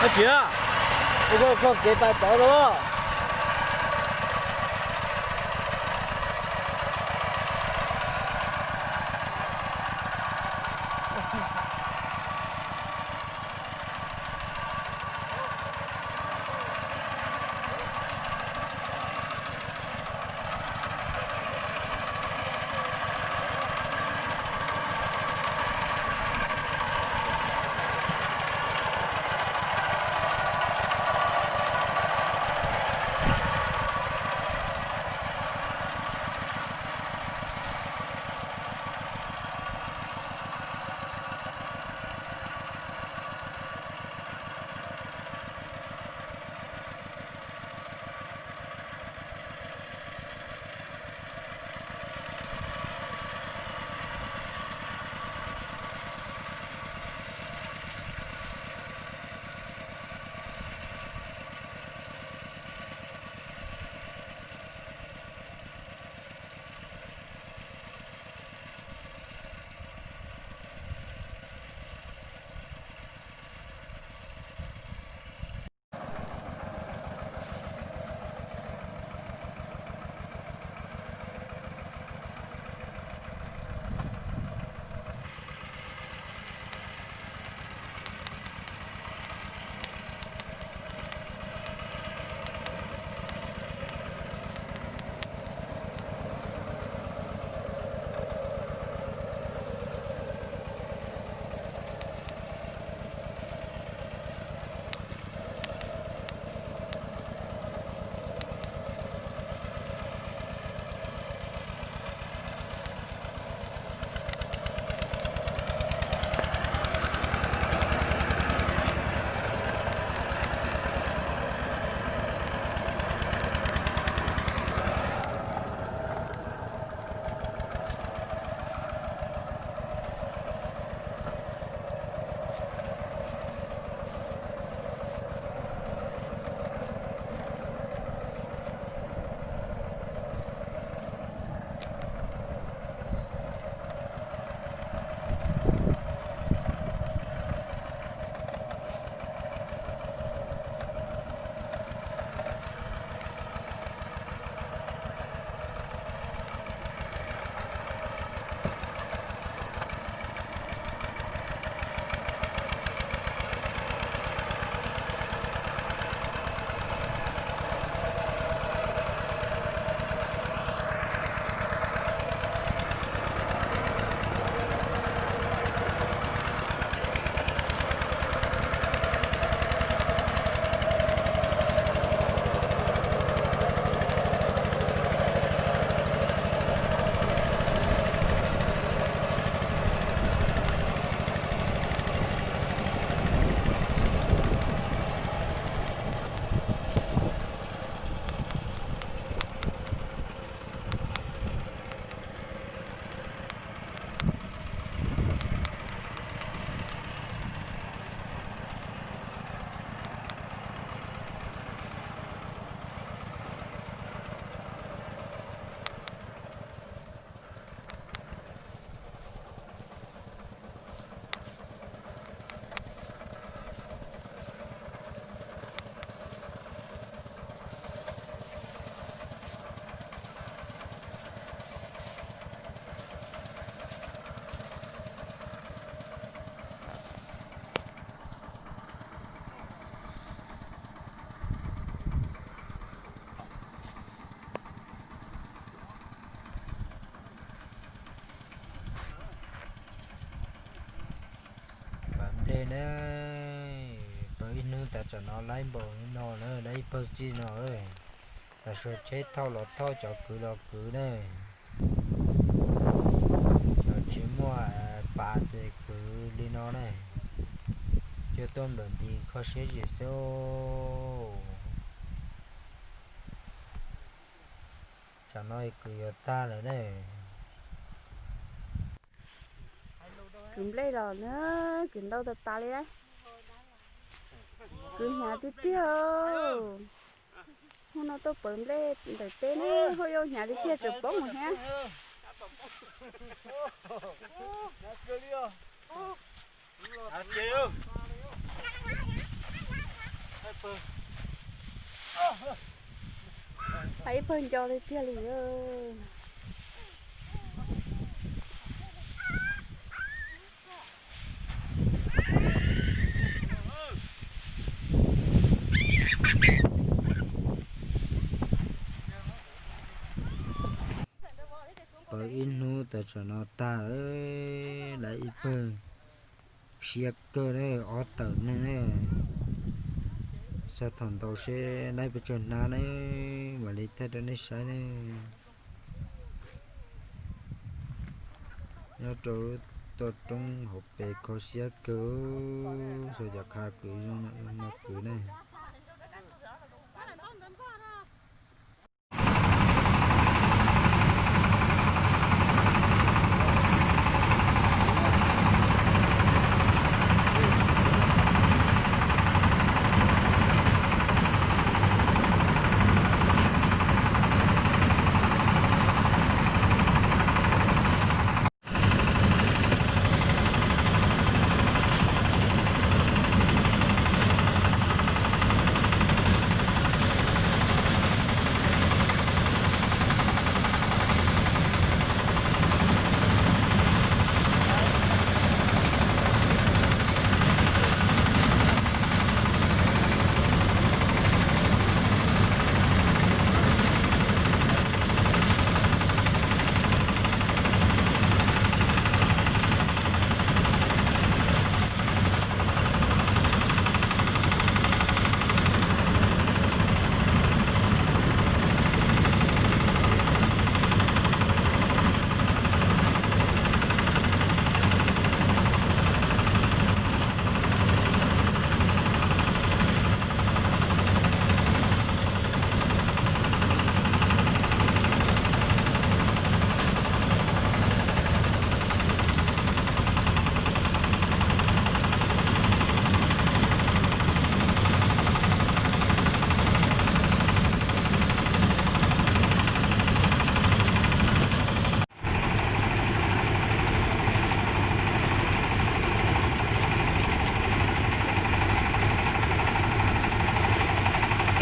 Tsis, ua koj kev pais tod los. Pawg nplej na, pawg ib hnub tas tsam no laib npaum li no na, laib ib pawg txij no. Tam sim tsheb thauj los thauj, cov kwv los kwv na. Cov tsis muaj pas ces kwv li no na. Cua tuaj nplawm nti kho siab zim xwb. Tsam no kwv yuav tag lawm na. Kwv nplej los na, kwv ntau tas tas li. Kwv hnyav tiag tiag. Hnub no tuaj pawg nplej ntawm teb na, hauj yauj hnyav tiag tiag tseem poob mus thiab. Hnyav tiag. Hais ib pawg nco tiag tiag li. Pawv ib hnub tag tsam no tag lawm, lawv ib pawg siab kawg na, ob tawm neeg na. Xyov thaum ntau seb laib pes tsawg hnab na, mam li thaij rau nej saib na. Nyob rau lub toj roob hauv pes kho siab kawg, xyov cov qha kwv zoo no kwv na.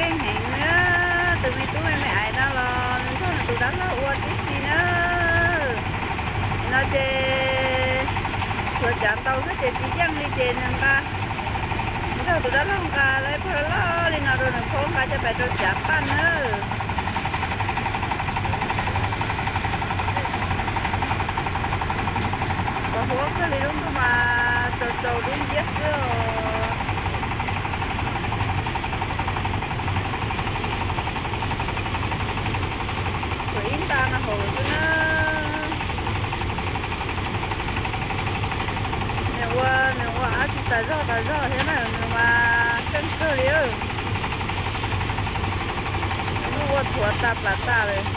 Keej heev na, tus me tub me me ais no los nws nrog nws tus dab laug ua tib si na. No ces tshuav cav ntaus xwb ces tsis yeej li ces nws nqa, nws nrog tus dab laug nqa lawv ib pawg loj li no rau nws phauj nqa coj pais rau cav paj na. Pos huab kawg li, lub ntuj mas tsaus tsaus dub nciab xwb os. Tsuas ib nta no haus xwb na. Nws ua, nws ua dab tsi tas zog tas zog thiab na, nws mas keej kawg li. Nws muab ua thuav tas plas tas lawm.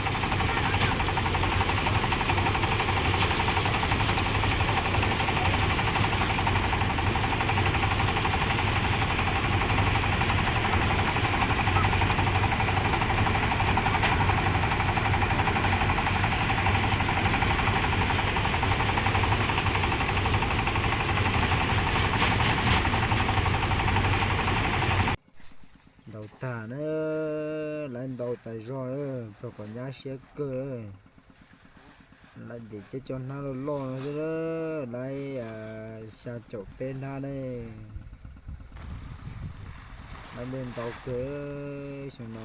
Ntaus tag na, lawv ntaus tas zog, rau kom nyab siab kawg. Lawv ntim tej cov hnab loj loj no xwb, lawv xya caum peb hnab ne. Lawv ntaus kawg xyoo no.